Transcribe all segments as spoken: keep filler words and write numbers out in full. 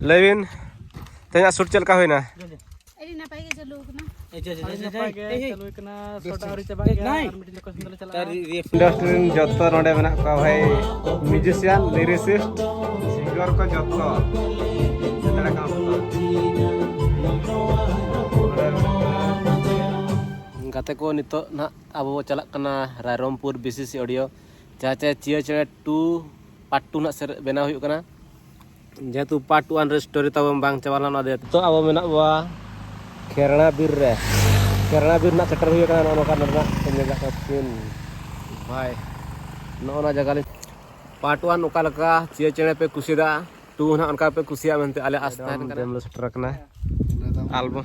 ᱞᱟᱹᱭ ᱵᱤᱱ, ᱛᱮᱦᱮᱧᱟᱜ ᱥᱩᱴ ᱪᱮᱫ ᱞᱮᱠᱟ ᱦᱩᱭᱱᱟ? ᱟᱹᱰᱤ ᱱᱟᱯᱟᱭ ᱜᱮ ᱪᱟᱹᱞᱩ ᱟᱠᱟᱱᱟ᱾ ᱟᱹᱰᱤ ᱱᱟᱯᱟᱭ ᱜᱮ ᱪᱟᱹᱞᱩ ᱟᱠᱟᱱᱟ᱾ ᱥᱚᱴ ᱟᱹᱣᱨᱤ ᱪᱟᱵᱟᱜ ᱜᱮᱭᱟ, ᱟᱨ ᱢᱤᱫᱴᱤᱡ ᱞᱳᱠᱮᱥᱚᱱ ᱫᱚᱞᱮ ᱪᱟᱞᱟᱜᱼᱟ᱾ ᱤᱱᱰᱟᱥᱴᱨᱤ ᱨᱮᱱ ᱡᱚᱛᱚ ᱱᱚᱰᱮ ᱢᱮᱱᱟᱜ ᱠᱚᱣᱟ ᱵᱷᱟᱭ, ᱢᱤᱣᱡᱤᱥᱤᱭᱟᱱ, ᱞᱤᱨᱤᱥᱤᱥᱴ, ᱥᱤᱝᱜᱟᱨ ᱠᱚ ᱡᱚᱛᱚ᱾ ᱡᱚᱛᱚ ᱞᱮᱠᱟᱱ ᱦᱚᱲ᱾ ᱜᱟᱛᱮ ᱠᱚ, ᱱᱤᱛᱚᱜ ᱱᱟᱦᱟᱜ ᱟᱵᱚ ᱵᱚ ᱪᱟᱞᱟᱜ ᱠᱟᱱᱟ ᱨᱟᱭᱨᱚᱝᱯᱩᱨ ᱵᱤᱥᱤᱥᱤ ᱚᱰᱤᱭᱳ, ᱡᱟᱦᱟᱸ ᱪᱮ ᱪᱤᱭᱟᱹ ᱪᱮᱬᱮ ᱴᱩ ᱯᱟᱨᱴ ᱴᱩ ᱱᱟᱦᱟᱜ ᱥᱮᱨᱮ-, ᱵᱮᱱᱟᱣ ᱦᱩᱭᱩᱜ ᱠᱟᱱᱟ᱾ ᱡᱮᱦᱮᱛᱩ ᱯᱟᱨᱴ ᱣᱟᱱ ᱨᱮ ᱥᱴᱳᱨᱤ ᱛᱟᱵᱚᱱ ᱵᱟᱝ ᱪᱟᱵᱟ ᱞᱮᱱᱟ, ᱚᱱᱟ ᱫᱤᱭᱮ ᱱᱤᱛᱚᱜ ᱟᱵᱚ ᱢᱮᱱᱟᱜ ᱵᱚᱣᱟ ᱠᱷᱮᱨᱬᱟ ᱵᱤᱨ ᱨᱮ᱾ ᱠᱷᱮᱨᱬᱟ ᱵᱤᱨ ᱨᱮᱱᱟᱜ ᱥᱮᱴᱮᱨ ᱦᱩᱭ ᱟᱠᱟᱱᱟ, ᱱᱚᱜᱼᱚ ᱱᱚᱝᱠᱟ ᱱᱚᱰᱮᱱᱟᱜ ᱯᱮ ᱧᱮᱞ ᱫᱟᱲᱮᱭᱟᱜ ᱠᱟᱱᱟ ᱥᱤᱱ ᱵᱷᱟᱭ, ᱱᱚᱜᱼᱚ ᱱᱚᱣᱟ ᱡᱟᱭᱜᱟ ᱞᱤᱧ ᱯᱟᱨᱴ ᱣᱟᱱ ᱚᱠᱟ ᱞᱮᱠᱟ ᱪᱤᱭᱟᱹ ᱪᱮᱬᱮ ᱯᱮ ᱠᱩᱥᱤᱭᱟᱫᱟ, ᱴᱩ ᱦᱚᱸ ᱱᱟᱦᱟᱜ ᱚᱱᱠᱟ ᱯᱮ ᱠᱩᱥᱤᱭᱟᱜᱼᱟ ᱢᱮᱱᱛᱮ ᱟᱞᱮ ᱟᱥ ᱛᱟᱦᱮᱱ ᱠᱟᱱᱟ᱾ ᱰᱮᱢ ᱞᱮ ᱥᱮᱴᱮᱨ ᱟᱠᱟᱱᱟ᱾ ᱟᱞᱵᱚᱢ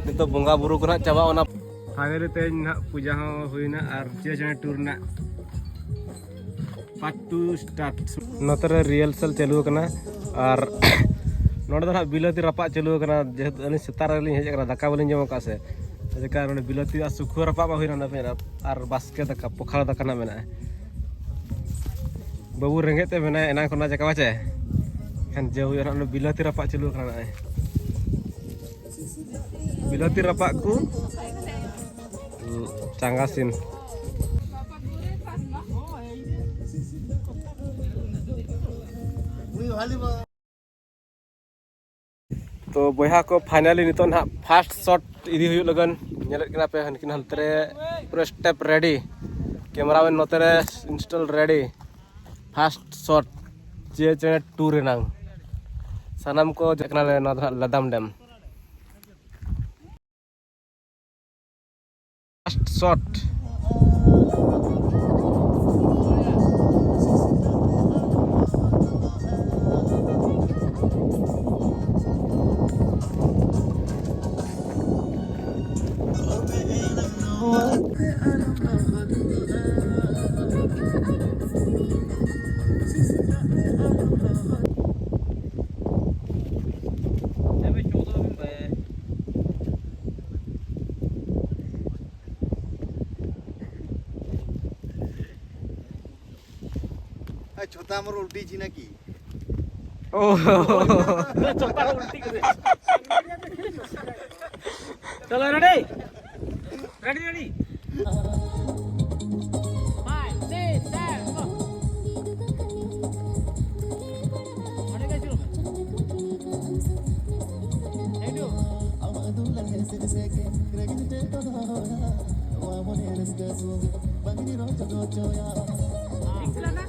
ᱱᱤᱛᱚᱜ ᱵᱚᱸᱜᱟ ᱵᱩᱨᱩ ᱠᱚ ᱱᱟᱦᱟᱜ ᱪᱟᱵᱟ, ᱚᱱᱟ ᱯᱷᱟᱭᱱᱟᱞᱤ ᱛᱮᱦᱮᱧ ᱱᱟᱦᱟᱜ ᱯᱩᱡᱟ ᱦᱚᱸ ᱦᱩᱭᱱᱟ ᱟᱨ ᱪᱤᱭᱟᱹ ᱪᱮᱬᱮ ᱴᱩ ᱨᱮᱱᱟᱜ ᱯᱟᱨᱴ ᱴᱩ ᱥᱴᱟᱨᱴ᱾ ᱱᱚᱛᱮ ᱨᱮ ᱨᱤᱦᱟᱨᱥᱟᱞ ᱪᱟᱹᱞᱩ ᱟᱠᱟᱱᱟ ᱟᱨ ᱱᱚᱰᱮ ᱫᱚ ᱱᱟᱦᱟᱜ ᱵᱤᱞᱟᱹᱛᱤ ᱨᱟᱯᱟᱜ ᱪᱟᱹᱞᱩ ᱟᱠᱟᱱᱟ᱾ ᱡᱮᱦᱮᱛᱩ ᱟᱹᱞᱤᱧ ᱥᱮᱛᱟᱜ ᱨᱮᱞᱤᱧ ᱦᱮᱡ ᱟᱠᱟᱱᱟ, ᱫᱟᱠᱟ ᱵᱟᱹᱞᱤᱧ ᱡᱚᱢ ᱟᱠᱟᱫ ᱥᱮ, ᱪᱮᱠᱟ ᱱᱚᱰᱮ ᱵᱤᱞᱟᱹᱛᱤ ᱟᱨ ᱥᱩᱠᱷᱟᱹ ᱨᱟᱯᱟᱜ ᱢᱟ ᱦᱩᱭᱱᱟ ᱱᱟᱦᱟᱜ, ᱟᱨ ᱵᱟᱥᱠᱮ ᱫᱟᱠᱟ, ᱯᱚᱠᱷᱟᱲ ᱫᱟᱠᱟ ᱱᱟᱦᱟᱜ ᱢᱮᱱᱟᱜᱼᱟ᱾ ᱵᱟᱹᱵᱩ ᱨᱮᱸᱜᱮᱡ ᱛᱮ ᱢᱮᱱᱟᱭᱟ ᱮᱱᱟᱝ ᱠᱷᱚᱱᱟᱜ, ᱪᱮᱠᱟ ᱵᱟᱪᱮ? ᱠᱷᱟᱱ ᱡᱮ ᱦᱩᱭᱩᱜᱼᱟ ᱱᱟᱦᱟᱜ, ᱚᱱᱟ ᱵᱤᱞᱟᱹᱛᱤ ᱨᱟᱯᱟᱜ ᱪᱟᱹᱞᱩ ᱟᱠᱟᱱᱟ ᱱᱚᱜᱼᱚᱭ᱾ ᱵᱤᱞᱟᱹᱛᱤ ᱨᱟᱯᱟᱜ ᱠᱚ᱾ ᱦᱩᱸ, ᱪᱟᱸᱜᱟ ᱥᱤᱱ᱾ ᱛᱚ ᱵᱚᱭᱦᱟ ᱠᱚ, ᱯᱷᱟᱭᱱᱟᱞᱤ ᱱᱤᱛᱚᱜ ᱱᱟᱦᱟᱜ ᱯᱷᱟᱥᱴ ᱥᱚᱴ ᱤᱫᱤ ᱦᱩᱭᱩᱜ ᱞᱟᱹᱜᱤᱫ᱾ ᱧᱮᱞᱮᱫ ᱠᱟᱱᱟ ᱯᱮ, ᱦᱟᱱᱠᱤᱱ ᱦᱟᱱᱛᱮ ᱨᱮ ᱯᱩᱨᱟᱹ ᱥᱴᱮᱯ ᱨᱮᱰᱤ, ᱠᱮᱢᱮᱨᱟᱢᱮᱱ ᱱᱚᱛᱮ ᱨᱮ ᱤᱱᱥᱴᱚᱞ ᱨᱮᱰᱤ᱾ ᱯᱷᱟᱥᱴ ᱥᱚᱴ ᱪᱤᱭᱟᱹ ᱪᱮᱬᱮ ᱴᱩ ᱨᱮᱱᱟᱝ᱾ ᱥᱟᱱᱟᱢ ᱠᱚ ᱪᱟᱞᱟᱜ ᱠᱟᱱᱟᱞᱮ ᱱᱚᱣᱟ ᱫᱚ ᱱᱟᱦᱟᱜ ᱞᱟᱫᱟᱢ ᱰᱮᱢ᱾ ᱯᱷᱟᱥᱴ ᱥᱚᱴ᱾ ए, छोटा हमर उल्टी छी ना की? ᱪᱚᱯᱟ ᱩᱞᱴᱤ ᱠᱮᱫᱟ᱾ ᱪᱚᱞᱚ, ready? Ready, ready? Five, six, seven, go. ᱚᱸᱰᱮ ᱜᱮ ᱟᱹᱪᱩᱨᱚᱜ ᱢᱮ᱾ ᱮᱠᱴᱩ᱾ ᱴᱷᱤᱠ ᱥᱮ ᱞᱟᱜᱟ?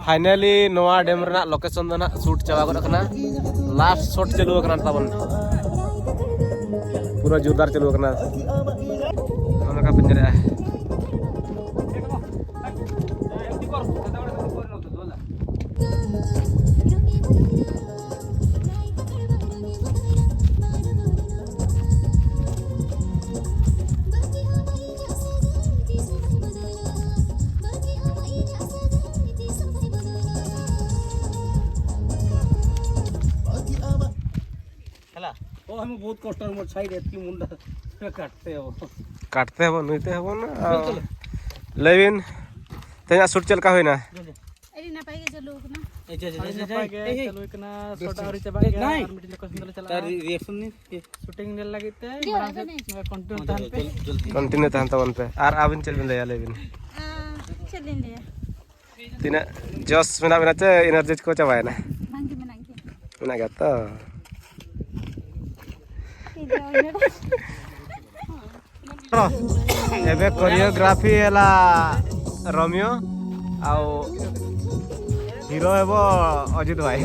ᱯᱷᱟᱭᱱᱟᱞᱤ ᱱᱚᱣᱟ ᱰᱮᱢ ᱨᱮᱱᱟᱜ ᱞᱳᱠᱮᱥᱚᱱ ᱫᱚ ᱱᱟᱜ ᱥᱩᱴ ᱪᱟᱵᱟ ᱜᱚᱫ ᱟᱠᱟᱱᱟ᱾ ᱞᱟᱥᱴ ᱥᱚᱴ ᱪᱟᱹᱞᱩ ᱟᱠᱟᱱᱟ ᱛᱟᱵᱚᱱ, ᱯᱩᱨᱟᱹ ᱡᱳᱨᱫᱟᱨ ᱪᱟᱹᱞᱩ ᱟᱠᱟᱱᱟ᱾ ᱱᱚᱜᱼᱚ ᱱᱚᱝᱠᱟ ᱯᱮ ᱧᱮᱞᱮᱜᱼᱟ᱾ हेला। ओ, हमें बहुत कष्ट और मोर छाई रहती मुंडा काटते हो। ᱠᱟᱴᱛᱮ ᱦᱚᱵᱚᱱ, ᱱᱩᱭᱛᱮ ᱦᱚᱵᱚᱱ᱾ ᱞᱟᱹᱭ ᱵᱤᱱ, ᱛᱮᱦᱮᱧᱟᱜ ᱥᱩᱴ ᱪᱮᱫ ᱞᱮᱠᱟ ᱦᱩᱭᱱᱟ? ᱟᱹᱰᱤ ᱱᱟᱯᱟᱭ ᱜᱮ ᱪᱟᱹᱞᱩ ᱟᱠᱟᱱᱟ᱾ ᱟᱹᱰᱤ ᱱᱟᱯᱟᱭ ᱜᱮ ᱪᱟᱹᱞᱩ ᱟᱠᱟᱱᱟ᱾ ᱥᱚᱴ ᱟᱹᱣᱨᱤ ᱪᱟᱵᱟᱜ ᱜᱮᱭᱟ, ᱟᱨ ᱢᱤᱫᱴᱤᱡ ᱞᱳᱠᱮᱥᱚᱱ ᱛᱮᱞᱮ ᱪᱟᱞᱟᱜᱼᱟ᱾ ᱨᱤᱭᱮᱠᱥᱚᱱ ᱱᱤᱱ᱾ ᱥᱩᱴᱤᱝ ᱧᱮᱞ ᱞᱟᱹᱜᱤᱫ ᱛᱮ ᱡᱚᱦᱟᱨ ᱢᱟᱲᱟᱝ ᱥᱮᱫ ᱠᱚᱱᱴᱤᱱᱤᱭᱩ ᱛᱟᱦᱮᱱ ᱯᱮ᱾ ᱠᱚᱱᱴᱤᱱᱤᱭᱩ ᱛᱟᱦᱮᱱ ᱛᱟᱵᱚᱱ ᱯᱮ᱾ ᱟᱨ ᱟᱹᱵᱤᱱ ᱪᱮᱫ ᱵᱤᱱ ᱞᱟᱹᱭᱟ, ᱞᱟᱹᱭ ᱵᱤᱱ? ᱟᱸ, ᱪᱮᱫ ᱞᱤᱧ ᱞᱟᱹᱭᱟ? ᱛᱤᱱᱟᱹᱜ ᱡᱚᱥ ᱢᱮᱱᱟᱜ ᱵᱤᱱᱟ ᱪᱮ ᱮᱱᱟᱨᱡᱤ ᱠᱚ ᱪᱟᱵᱟᱭᱮᱱᱟ? ᱵᱟᱝᱜᱮ, ᱢᱮᱱᱟᱜ ᱜᱮᱭᱟ᱾ ᱢᱮᱱᱟᱜ ᱜᱮᱭᱟ ᱛᱚ? ᱴᱷᱤᱠ ᱜᱮᱭᱟ, ᱚᱱᱟ ᱫᱚ᱾ ᱮᱵᱮ ᱠᱳରିᱭᱳᱜᱨᱟᱯᱷି ᱦᱮᱞᱟ ᱨᱳᱢᱤᱭᱳ, ଆଉ ହିରୋ ହେବ ଅଜିତ ଭାଇ।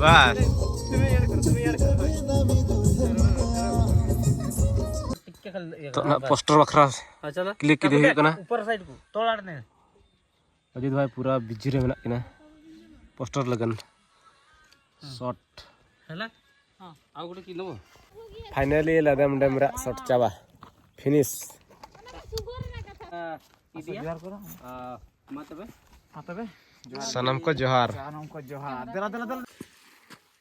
ବାସ୍। ᱱᱤᱛᱚᱜ ᱱᱟᱜ ᱯᱳᱥᱴᱟᱨ ᱵᱟᱠᱷᱨᱟ ᱠᱞᱤᱠ ᱤᱫᱤ ᱦᱩᱭᱩᱜ ᱠᱟᱱᱟ᱾ ᱚᱡᱤᱛ ᱵᱷᱟᱭ ᱯᱩᱨᱟ ᱵᱤᱡᱤ ᱨᱮ ᱢᱮᱱᱟᱜ ᱠᱤᱱᱟ ᱯᱳᱥᱴᱟᱨ ᱞᱟᱹᱜᱤᱫ᱾ ᱥᱚᱴ᱾ ᱦᱮᱞᱟ? ᱦᱚᱸ, ᱟᱨ ᱜᱚᱴᱮᱡ ᱠᱤᱱ ᱫᱚᱵᱚ᱾ ᱯᱷᱟᱭᱱᱟᱞᱤ ᱞᱟᱫᱮᱢ ᱰᱮᱢ ᱨᱮᱭᱟᱜ ᱥᱚᱴ ᱪᱟᱵᱟ᱾ ᱯᱷᱤᱱᱤᱥ᱾ ᱤᱫᱤᱭᱟ᱾ ᱢᱟ ᱛᱚᱵᱮ᱾ ᱢᱟ ᱛᱚᱵᱮ᱾ ᱥᱟᱱᱟᱢ ᱠᱚ ᱡᱚᱦᱟᱨ᱾ ᱥᱟᱱᱟᱢ ᱠᱚ ᱡᱚᱦᱟᱨ᱾ ᱫᱮᱞᱟ, ᱫᱮᱞᱟ, ᱫᱮᱞᱟ᱾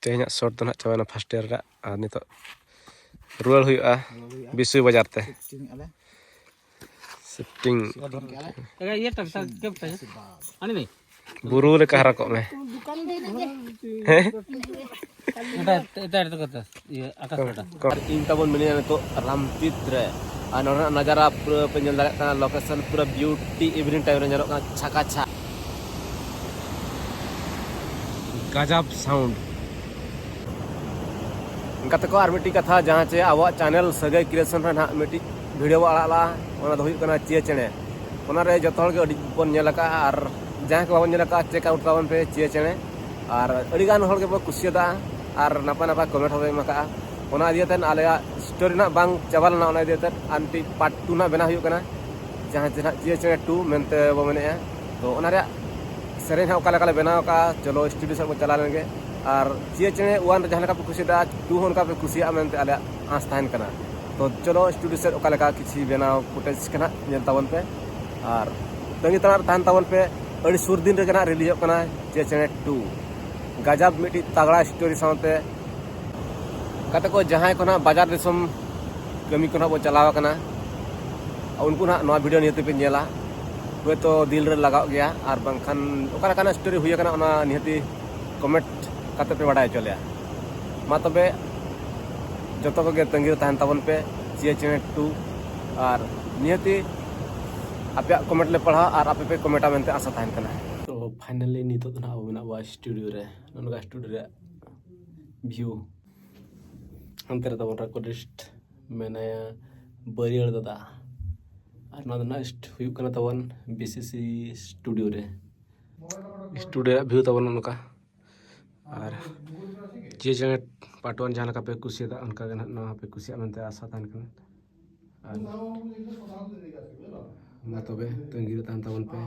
ᱛᱮᱦᱮᱧᱟᱜ ᱥᱚᱴ ᱫᱚ ᱱᱟᱦᱟᱜ ᱪᱟᱵᱟᱭᱮᱱᱟ ᱯᱷᱟᱥᱴ ᱤᱭᱟᱨ ᱨᱮᱭᱟᱜ, ᱟᱨ ᱱᱤᱛᱚᱜ ᱨᱩᱣᱟᱹᱲ ᱦᱩᱭᱩᱜᱼᱟ ᱨᱩᱣᱟᱹᱲ ᱦᱩᱭᱩᱜᱼᱟ᱾ ᱵᱤᱥᱩᱭ ᱵᱟᱡᱟᱨ ᱛᱮ᱾ ᱥᱤᱯᱴᱤᱝ ᱟᱞᱮ᱾ ᱥᱤᱯᱴᱤᱝ᱾ ᱤᱭᱟᱹ ᱴᱟᱠ ᱴᱟᱠ ᱠᱮᱯ ᱴᱟᱠ ᱟᱹᱱᱤ ᱱᱤ ᱵᱩᱨᱩ ᱞᱮᱠᱟ ᱦᱟᱨᱟ ᱠᱚᱜ ᱢᱮ᱾ ᱮᱴᱟ ᱮᱴᱟ ᱮᱴᱟ ᱠᱟᱛᱮ ᱤᱭᱟᱹ ᱟᱠᱟᱥ ᱮᱴᱟ᱾ ᱟᱨ ᱤᱧ ᱛᱟᱵᱚᱱ ᱢᱤᱱᱟᱹᱧᱟ ᱱᱤᱛᱚᱜ ᱨᱟᱢᱛᱤᱛ ᱨᱮ᱾ ᱟᱨ ᱱᱚᱰᱮᱱᱟᱜ ᱱᱟᱡᱟᱨᱟ ᱯᱩᱨᱟᱹ ᱯᱮ ᱧᱮᱞ ᱫᱟᱲᱮᱭᱟᱜ ᱠᱟᱱᱟ, ᱞᱳᱠᱮᱥᱚᱱ ᱯᱩᱨᱟᱹ ᱵᱤᱭᱩᱴᱤ ᱤᱵᱷᱤᱱᱤᱝ ᱴᱟᱭᱤᱢ ᱨᱮ ᱧᱮᱞᱚᱜ ᱠᱟᱱᱟ ᱪᱷᱟᱠᱟ ᱪᱷᱟ᱾ ᱜᱟᱡᱟᱵ ᱥᱟᱣᱩᱱᱰ᱾ ᱜᱟᱛᱮ ᱠᱚ, ᱟᱨ ᱢᱤᱫᱴᱤᱡ ᱠᱟᱛᱷᱟ, ᱡᱟᱦᱟᱸ ᱪᱮ ᱟᱵᱚᱣᱟᱜ ᱪᱮᱱᱮᱞ ᱥᱟᱹᱜᱟᱹᱭ ᱠᱨᱤᱭᱮᱥᱚᱱ ᱨᱮ ᱱᱟᱦᱟᱜ ᱢᱤᱫᱴᱤᱡ ᱵᱷᱤᱰᱤᱭᱳ ᱵᱚ ᱟᱲᱟᱜ ᱞᱟᱜᱼᱟ, ᱚᱱᱟ ᱫᱚ ᱦᱩᱭᱩᱜ ᱠᱟᱱᱟ ᱪᱤᱭᱟᱹ ᱪᱮᱬᱮ᱾ ᱚᱱᱟᱨᱮ ᱡᱚᱛᱚ ᱦᱚᱲ ᱜᱮ ᱟᱹᱰᱤ ᱵᱚᱱ ᱧᱮᱞ ᱟᱠᱟᱫᱼᱟ, ᱟᱨ ᱡᱟᱦᱟᱸᱭ ᱠᱚ ᱵᱟᱵᱚᱱ ᱧᱮᱞ ᱟᱠᱟᱫᱼᱟ, ᱪᱮᱠ ᱟᱣᱩᱴ ᱛᱟᱵᱚᱱ ᱯᱮ ᱪᱤᱭᱟᱹ ᱪᱮᱬᱮ᱾ ᱟᱨ ᱟᱹᱰᱤ ᱜᱟᱱ ᱦᱚᱲ ᱜᱮᱵᱚ ᱠᱩᱥᱤᱭᱟᱫᱟ ᱟᱨ ᱱᱟᱯᱟᱭ ᱱᱟᱯᱟᱭ ᱠᱚᱢᱮᱱᱴ ᱦᱚᱸᱵᱚ ᱮᱢ ᱟᱠᱟᱫᱼᱟ᱾ ᱚᱱᱟ ᱤᱫᱤ ᱠᱟᱛᱮᱫ ᱟᱞᱮᱭᱟᱜ ᱥᱴᱳᱨᱤ ᱱᱟᱜ ᱵᱟᱝ ᱪᱟᱵᱟ ᱞᱮᱱᱟ, ᱚᱱᱟ ᱤᱫᱤ ᱠᱟᱛᱮᱫ ᱟᱨ ᱢᱤᱫᱴᱤᱡ ᱯᱟᱨᱴ ᱴᱩ ᱱᱟᱜ ᱵᱮᱱᱟᱣ ᱦᱩᱭᱩᱜ ᱠᱟᱱᱟ, ᱡᱟᱦᱟᱸ ᱪᱮ ᱱᱟᱜ ᱪᱤᱭᱟᱹ ᱪᱮᱬᱮ ᱴᱩ ᱢᱮᱱᱛᱮ ᱵᱚ ᱢᱮᱱᱮᱫᱼᱟ᱾ ᱛᱚ ᱚᱱᱟ ᱨᱮᱭᱟᱜ ᱥᱮᱨᱮᱧ ᱦᱟᱸᱜ ᱚᱠᱟ ᱞᱮᱠᱟ ᱞᱮ ᱵᱮᱱᱟᱣ ᱟᱠᱟᱫᱼᱟ, ᱪᱚᱞᱚ ᱥᱴᱩᱰᱤᱭᱳ ᱥᱮᱫ ᱵᱚ ᱪᱟᱞᱟᱣ ᱞᱮᱱ ᱜᱮ᱾ ᱟᱨ ᱪᱤᱭᱟᱹ ᱪᱮᱬᱮ ᱳᱣᱟᱱ ᱨᱮ ᱡᱟᱦᱟᱸ ᱞᱮᱠᱟ ᱯᱮ ᱠᱩᱥᱤᱭᱟᱫᱟ, ᱴᱩ ᱦᱚᱸ ᱚᱱᱠᱟ ᱯᱮ ᱠᱩᱥᱤᱭᱟᱜᱼᱟ ᱢᱮᱱᱛᱮ ᱟᱞᱮᱭᱟᱜ ᱟᱸᱥ ᱛᱟᱦᱮᱱ ᱠᱟᱱᱟ᱾ ᱛᱚ ᱪᱚᱞᱚ ᱥᱴᱩᱰᱤᱭᱳ ᱥᱮᱫ ᱚᱠᱟ ᱞᱮᱠᱟ ᱠᱤᱪᱷᱤ ᱵᱮᱱᱟᱣ ᱯᱷᱩᱴᱮᱡᱽ ᱠᱚ ᱱᱟᱜ ᱧᱮᱞ ᱛᱟᱵᱚᱱ ᱯᱮ᱾ ᱟᱨ ᱛᱟᱺᱜᱤ ᱛᱟᱲᱟᱜ ᱨᱮ ᱛᱟᱦᱮᱱ ᱛᱟᱵᱚᱱ ᱯᱮ, ᱟᱹᱰᱤ ᱥᱩᱨ ᱫᱤᱱ ᱨᱮᱜᱮ ᱱᱟᱜ ᱨᱤᱞᱤᱡᱚᱜ ᱠᱟᱱᱟ ᱪᱤᱭᱟᱹ ᱪᱮᱬᱮ ᱴᱩ᱾ ᱜᱟᱡᱟᱵ ᱢᱤᱫᱴᱤᱡ ᱛᱟᱜᱲᱟ ᱥᱴᱳᱨᱤ ᱥᱟᱶᱛᱮ᱾ ᱜᱟᱛᱮ ᱠᱚ, ᱡᱟᱦᱟᱸᱭ ᱠᱚ ᱱᱟᱜ ᱵᱟᱡᱟᱨ ᱫᱤᱥᱚᱢ ᱠᱟᱹᱢᱤ ᱠᱚ ᱱᱟᱜ ᱵᱚ ᱪᱟᱞᱟᱣ ᱟᱠᱟᱱᱟ, ᱩᱱᱠᱩ ᱱᱟᱜ ᱱᱚᱣᱟ ᱵᱷᱤᱰᱤᱭᱳ ᱱᱤᱭᱟᱹ ᱛᱮᱯᱮ ᱧᱮᱞᱟ, ᱦᱳᱭᱛᱳ ᱫᱤᱞ ᱨᱮ ᱞᱟᱜᱟᱣ ᱜᱮᱭᱟ, ᱟᱨ ᱵᱟᱝᱠᱷᱟᱱ ᱚᱠᱟ ᱞᱮᱠᱟᱱᱟᱜ ᱥᱴᱳᱨᱤ ᱦᱩᱭ ᱟᱠᱟᱱᱟ, ᱚᱱᱟ ᱱᱤᱦᱟᱹᱛᱤ ᱠᱚᱢᱮᱱᱴ ᱠᱟᱛᱮ ᱯᱮ ᱵᱟᱰᱟᱭ ᱦᱚᱪᱚ ᱞᱮᱭᱟ᱾ ᱢᱟ ᱛᱚᱵᱮ, ᱡᱚᱛᱚ ᱠᱚᱜᱮ ᱛᱟᱺᱜᱤ ᱨᱮ ᱛᱟᱦᱮᱱ ᱛᱟᱵᱚᱱ ᱯᱮ ᱪᱤᱭᱟᱹ ᱪᱮᱬᱮ ᱴᱩ, ᱟᱨ ᱱᱤᱦᱟᱹᱛᱤ ᱟᱯᱮᱭᱟᱜ ᱠᱚᱢᱮᱱᱴ ᱞᱮ ᱯᱟᱲᱦᱟᱣᱟ ᱟᱨ ᱟᱯᱮ ᱯᱮ ᱠᱚᱢᱮᱱᱴᱟ ᱢᱮᱱᱛᱮ ᱟᱥᱟ ᱛᱟᱦᱮᱱ ᱠᱟᱱᱟ᱾ ᱛᱚ ᱯᱷᱟᱭᱱᱟᱞᱤ ᱱᱤᱛᱚᱜ ᱫᱚ ᱱᱟᱜ ᱟᱵᱚ ᱢᱮᱱᱟᱜ ᱵᱚᱱᱟ ᱥᱴᱩᱰᱤᱭᱳ ᱨᱮ᱾ ᱱᱚᱜᱼᱚ ᱱᱚᱝᱠᱟ ᱥᱴᱩᱰᱤᱭᱳ ᱨᱮᱭᱟᱜ ᱵᱷᱤᱭᱩ᱾ ᱦᱟᱱᱛᱮ ᱨᱮ ᱛᱟᱵᱚᱱ ᱨᱮᱠᱚᱨᱰᱤᱥᱴ ᱢᱮᱱᱟᱭᱟ ᱵᱟᱹᱨᱭᱟᱹᱲ ᱫᱟᱫᱟ᱾ ᱟᱨ ᱱᱚᱣᱟ ᱫᱚ ᱱᱟᱜ ᱦᱩᱭᱩᱜ ᱠᱟᱱᱟ ᱛᱟᱵᱚᱱ ᱵᱤ ᱥᱤ ᱥᱤ ᱥᱴᱩᱰᱤᱭᱳ ᱨᱮ᱾ ᱥᱴᱩᱰᱤᱭᱳ ᱨᱮᱭᱟᱜ ᱵᱷᱤᱭᱩ ᱛᱟᱵᱚᱱ ᱱᱚᱜᱼᱚ ᱱᱚᱝᱠᱟ᱾ ᱟᱨ ᱪᱤᱭᱟᱹ ᱪᱮᱬᱮ ᱯᱟᱨᱴ ᱳᱣᱟᱱ ᱡᱟᱦᱟᱸ ᱞᱮᱠᱟ ᱯᱮ ᱠᱩᱥᱤᱭᱟᱫᱟ, ᱚᱱᱠᱟ ᱜᱮ ᱱᱟᱜ ᱱᱚᱣᱟ ᱦᱚᱸᱯᱮ ᱠᱩᱥᱤᱭᱟᱜᱼᱟ ᱢᱮᱱᱛᱮ ᱟᱥᱟ ᱛᱟᱦᱮᱱ ᱠᱟᱱᱟ᱾ ᱟᱨ ᱢᱟ ᱛᱚᱵᱮ ᱛᱟᱺᱜᱤ ᱨᱮ ᱛᱟᱦᱮᱱ ᱛᱟᱵᱚᱱ ᱯᱮ᱾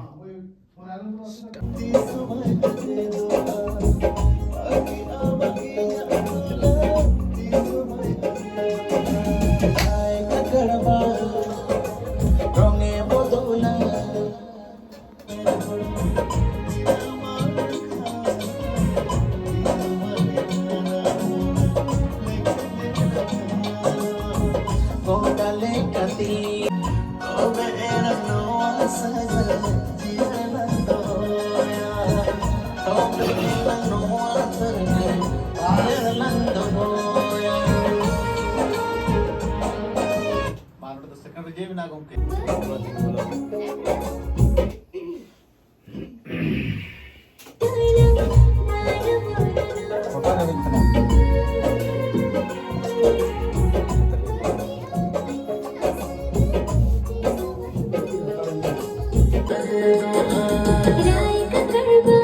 ᱨᱟᱭ ᱠᱟᱠᱟᱲ ᱵᱟ,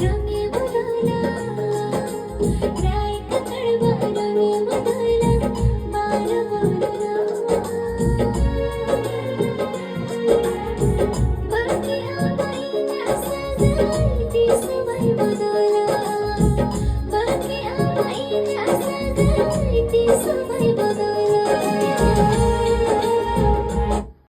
ᱨᱚᱝᱜᱮ ᱵᱚᱫᱚᱞᱟ᱾